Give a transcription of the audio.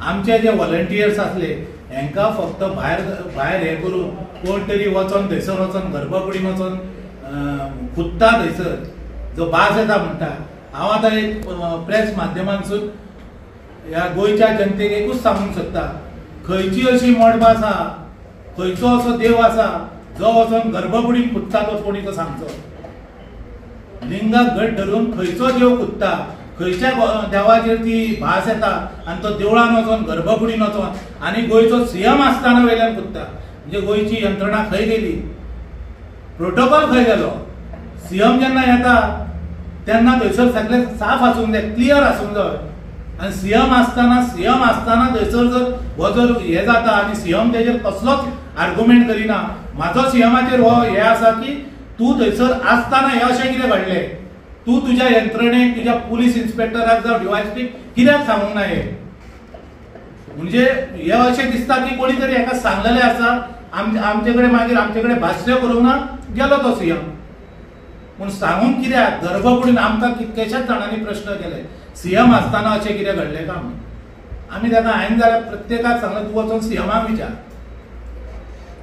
आमचे जे व्हॉलंटियर्स आसले हेंकां फक्त भायर भायर हें करून कोण तरी वचोन थंयसर वचोन गर्भकुडीन वचोन खुदता थंयसर जो बाज येता म्हणटा. हांव आतां एक प्रेस माध्यमांतसून ह्या गोंयच्या जनतेक एकूच सांगूंक सोदता, खंयची अशी मडबा आसा, खंयचो असो देव आसा जो वचोन गर्भकुडीन खुदता तो कोणी तो सांगचो. लिंगाक घट धरून खंयचो देव खुदता, खंयच्या देवाचेर ती भास येता आनी तो देवळान वचोन गर्भकुडीन वचोन आनी गोंयचो सीएम आसतना वयल्यान खुदता. म्हणजे गोंयची यंत्रणा खंय गेली, प्रोटोकॉल खंय गेलो? सीएम जेन्ना येता तेन्ना थंयसर सगळें साफ आसूंक जाय, क्लियर आसूंक जाय. आनी सीएम आसतना थंयसर जर हो जर हें जाता आनी सीएम तेजेर कसलोच आर्गुमेंट करिना, म्हाजो सीएमाचेर हो हें आसा की तूं थंयसर आसतना हें अशें कितें घडलें, तूं तुज्या यंत्रणेक, तुज्या पुलीस इन्स्पेक्टराक जावं डीवायएसपीक कित्याक सांगूंक ना हें? म्हणजे हें अशें दिसता की कोणी तरी हेका सांगलेलें आसा, आमचे कडेन मागीर आमचे कडेन भाश्य करूंक ना गेलो तो सीएम. पूण सांगूंक कित्याक? गर्भकुडीन आमकां कितकेशाच जाणांनी प्रश्न केले, सीएम आसतना अशें कितें घडलें काय म्हणून. आमी ताका हांवें जाल्यार प्रत्येकाक सांगलें, तूं वचोन सीएमाक विचार.